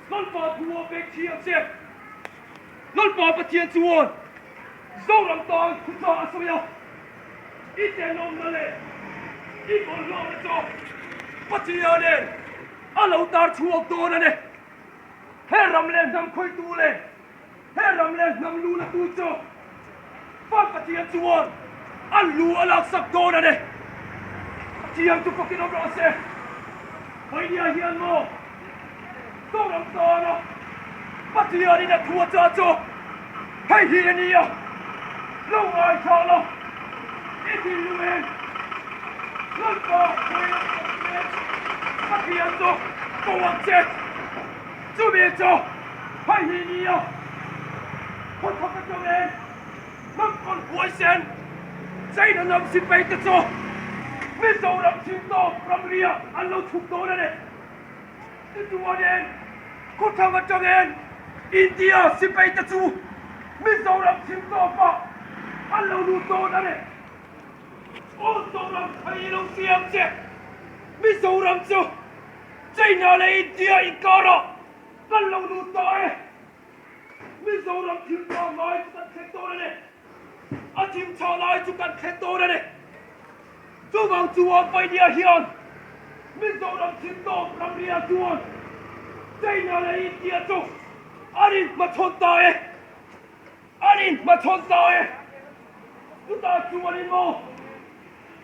Lalpa thu a pek thiam che. Lalpa Pathian chuan Zoram tan thuchah a sawi a, I tenawmna leh i bawlhhlawhna chu Pathianin a lo tar chhuak dawn a ni. He ram leh hnam khawihtu leh he ram leh hnam lunatu chu Van Pathian chuan an lu a laksak dawn a ni. Pathian chu fakin awm rawh se. Vainia hian maw Zoram tana Pathianin a thu a chah chu hei hi a ni a, lo ngaithla lo, i thinlungin Lalpa hruailam kawngin Pathian chu ko ang che. Chumi chu hei hi ni a, khawthawk atangin hnam kawl huaisen China hnam sipai te chu Mizoram chhim tawp ramriah an lo chhuk dawn a ni. Tichuanin khawthang atangin India sipai te chu Mizoram chhim tawpah an lo lut dawn a ni. Aw Zoram thei lo siam che, Mizoram chu China leh India inkarah kan lo lut ta e. Mizoram thiltha ngai chu kan thlen dawn a ni. A thimtha lai chu kan thlen dawn a ni. Chuvang chuan Vainia hian Mizoram thiltawp ramria chuan China leh India chu an inhmachhawn ta e. An inhmachhawn ta e. Chutah chuanin maw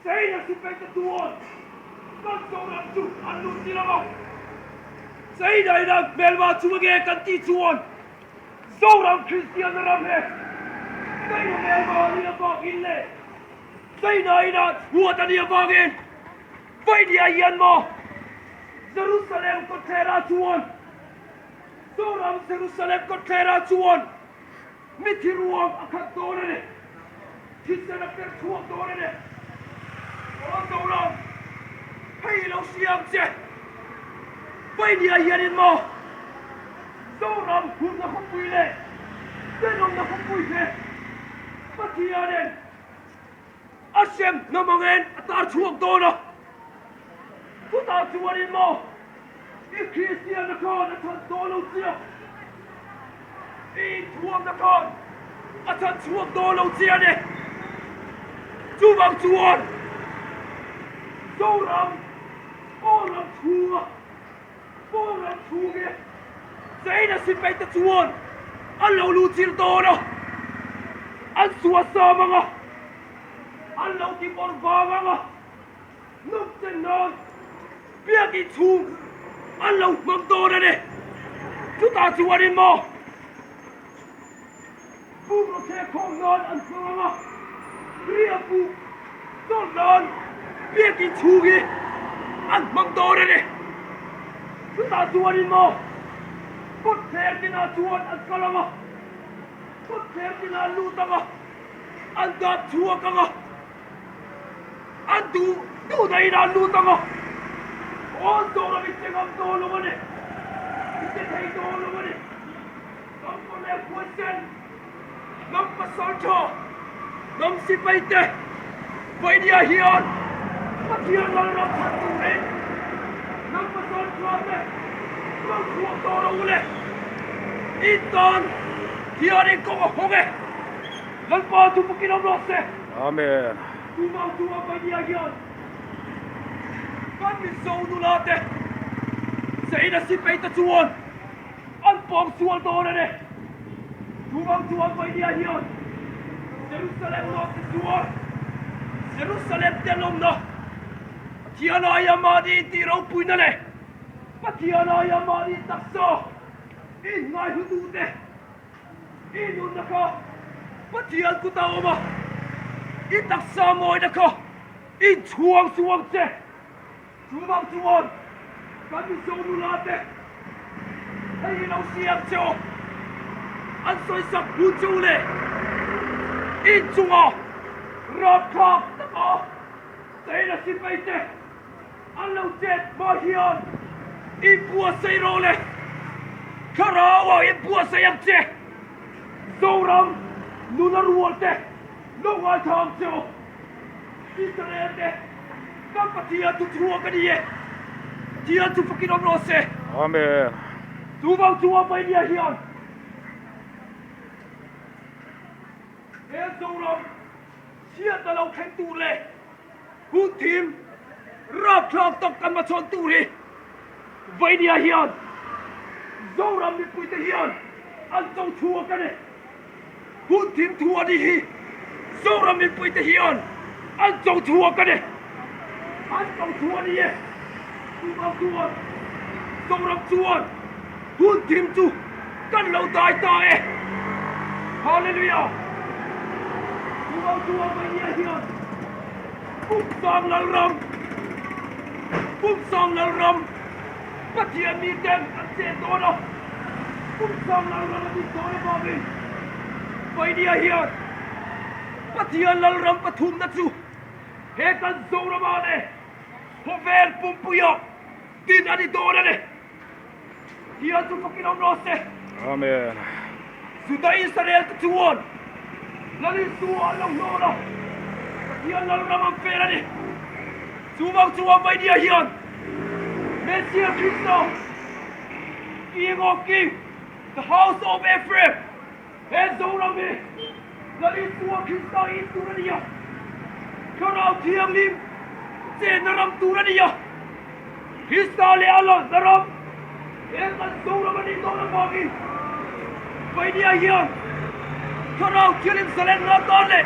China sipaite chuan kan Zoram chu an lut ti lo a, China in an hmelma chu enge kan tih chuan Zoram Kristianna ram he China hmelma a nih avangin leh China in a chhuat a nih avangin Vainia hian maw Jerusalem kawtthlerah chuan Zoram Jerusalem kawtthlerah chuan Mithi ruang a khat dawn a ni. Thisen a per chhuak dawn a ni. Aw Zoram, hei lo siam che. Vainia hianin maw Zoram hurna khawpui leh tenawmna khawpui te Pathianin a hrem hnam angin a tar chhuak dawn a. Chutah chuanin maw I Kristianna khan a chhan dawn lo chiah. I inthuamna khan a chhan chhuak dawn lo chiah a ni. Chuvang chuan Zoram pawl ram chhunga pawl ram chhung hi China sipaite chuan an lo luh chilh dawn a, an suasam ang a, an lo ti bawrh vang ang a. Nawmchen nan biakinn chhung an lo hmang dawn a ni. Chutah chuanin maw bungraw thehkhawm nan an hmang ang a, riah buk tawlh nan biakinn chhung hi an hmang dawn a ni. Chutah chuanin maw kawtthler tinah chuan an kal ang a, kawtthler tinah an lut ang a, an dap chhuak ang a. An duh duh dahin an lut ang a, awn dawn a, mi che ngam dawn lo a ni, mi che thei dawn lo a ni. Hnam pawh leh huaisen, hnam pasal tha, hnam sipai te Vainia hian Pathian lalram chhan turin hnam pasal tha te lo chhuak tawh lo u le. In tan hianin kawng a hawng e. Lalpa chu pakin awm rawh se. Amen. Tumau chu a Vainia hian kan Mizo nula te China sipai te chuan an pawng sual dawn a ni. Tumau chu a Vainia hian Jerusalem lawm te chuan Jerusalem te lawmna Pathian aia mahni intih ropuina leh Pathian aia mahni taksa inngaihlutu te I nunna kha Pathian kut a awm a, i taksa mawina kha inchhuang chuang che. Chuvang chuan kan Mizo nula te hei hi lo siam che aw, an sawisak hun che u le inchunga rapthlak taka China sipai te An lo chet hma hian inbuatsaih rawh le, thlarau ah inbuatsaih ang che, Zoram nula rual te lo ngaithla ang che aw, Israel te kan Pathian chu chhuak a ni e, Pathian chu fakin awm rawh se. Amen. Chuvang chuan Vainia hian he Zoram chhiatna lo thleng tur leh hun thim rapthlak tak kan hmachhawn tur hi Vainia hian Zoram mipuite hian an cho chhuak a ni. Hun thim thu a nih hi Zoram mipuite hian an cho chhuak a ni. An cho thu a ni e. Chuvang chuan Zoram chuan hun thim chu kan lo dai ta e. Hallelujah! Chuvang chuan Vainia hian Pumsang Lalram, Pumsang Lalram Pathian miten an chen dawn a, Pumsang Lalram a dik dawn avangin Vainia hian Pathian Lalram pathumna chu he kan Zorama leh khawvel pumpuia din a ni dawn a ni. Pathian chu fakin awm rawh se. Amen. Juda Israel te chuan Lal Isua an lo hlawn a, Pathian Lalram an fel a ni. Chuvang chuan Vainia hian Messiah Krista, King of King, the House of Ephraim, he Zoram hi Lal Isua Krista in tur a ni a, Thlarau Thianghlim chenna ram tur a ni a. Krista leh a lalna ram he kan Zoram a nih dawn avangin Vainia hian Thlarau Thianghlim zalenna atan leh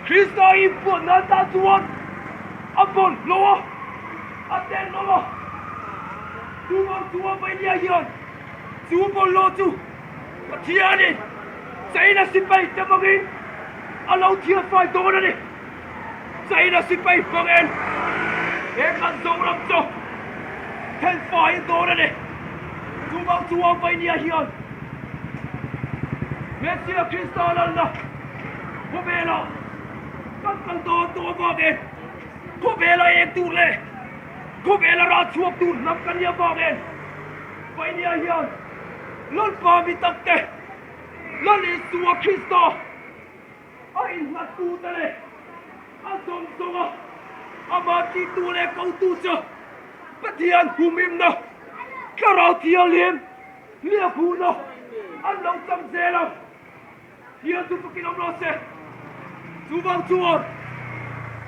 Krista inpuanna atan chuan a bawlhhlawh a, a tenawm a. Chuvang chuan Vainia hian chu bawlhhlawh chu Pathianin China sipai te hmangin a lo thianfai dawn a ni. China sipai hmangin he kan Zoram chu thenfaiin dawn a ni. Chuvang chuan Vainia hian Messiah Krista lalna khawvelah kan kal dawn tawh avangin khawvela eng tur leh khawvela rah chhuak tur hnam kan nih avangin Vainia hian Lalpa mi takte Lal Isua Krista A innghattute leh a zawng zawnga amah tihtu leh kotu chu Pathian humhimna, Thlarau Thianghlim hliahkhuhna an lo chang zel a, Thian chu fakin awm rawh se. Chuvang chuan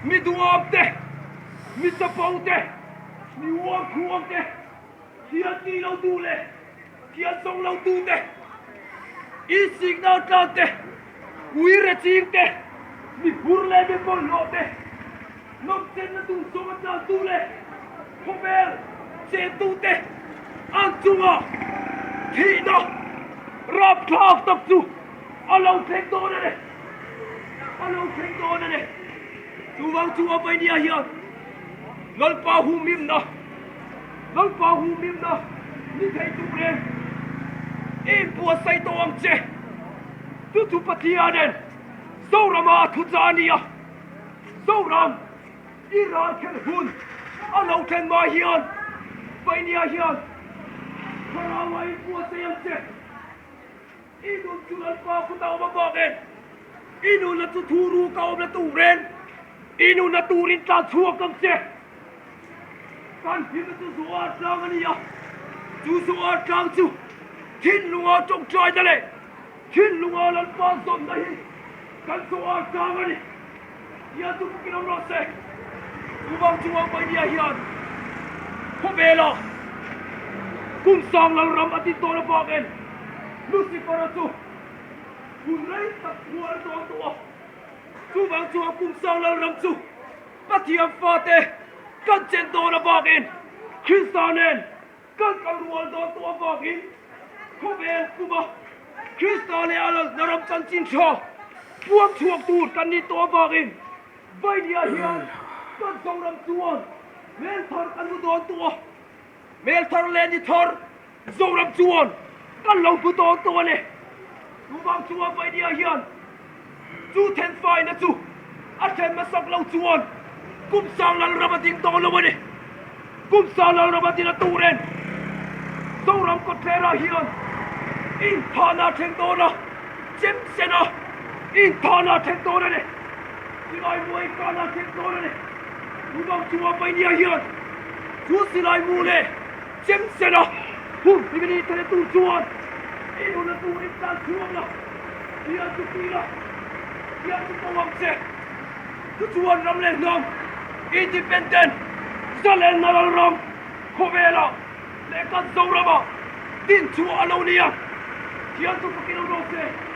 mi duhawm te, mi chapo te, mi uangkhuang te, Thian tih lo duh leh Thian zawng lo tu te, insikna tlan te, uire ching te, mi hur leh mi bawlhhlawh te, nawmchenna duh zawng a tlan tu leh khawvel chen tu te an chungah thihna rapthlak tak chu a lo thleng dawn a ni. A lo thleng dawn a ni. Chuvang chu a Vainia hian Lalpa humhimna Lalpa humhimna ni thei turin i inbuatsaih tawh ang che. Chu chu Pathianin Zorama a thuchah a ni a. Zoram i ral khelh hun a lo thlen hma hian Vainia hian Thlarau a inbuatsaih ang che. I nun chu Lalpa kut a awm avangin i nunna chu thu ruk a awm la turin i nunna turin tlan chhuak ang che. Kan hlimna chu Zoar tlang a ni a, chu Zoar tlang chu thinlunga tawngtaina leh thinlunga Lalpa zawnna hi kan Zoar tlang a ni. Tia chu fukin awm rawh se. Chuvang chu Albania hian khawvela kum sang lalram a din dawn avangin Lucifer-a chu hun rei tak khuar a dawn tawh a. Chuvang chuan kum sang lalram chu Pathian fate kan chen dawn avangin Krista nen Kan kal rual dawn tawh avangin khawvel puma Krista leh a lalna ram chanchin tha puang chhuak tur kan nih tawh avangin Vainia hian kan Zoram chuan hmel thar kan hmu dawn tawh a, hmel thar leh ni thar Zoram chuan kan lo hmu dawn tawh a ni. Chuvang chuan Vainia hian chu thenfaina chu a thlen hmasak lo chuan kum sang lalram a ding dawn lo a ni. Kum sang lalram a din a tur en Zoram kawtthlerah hian inthahna a thleng dawn a, chem sena inthahna a thleng dawn a ni. Silai mu a inkahna a thleng dawn a ni. Chuvang chuan Vainia hian chu silai mu leh chem sena. Hun hi min thlen tur chuan i nunna tur in tlan chhuak la, thian chu ti la, thian chu ko ang che. Chu chuan ram leh hnam, independent, zalenna lalram khawvelah leh kan Zoramah din chhuah a lo ni a, thian chu fakin awm rawh se.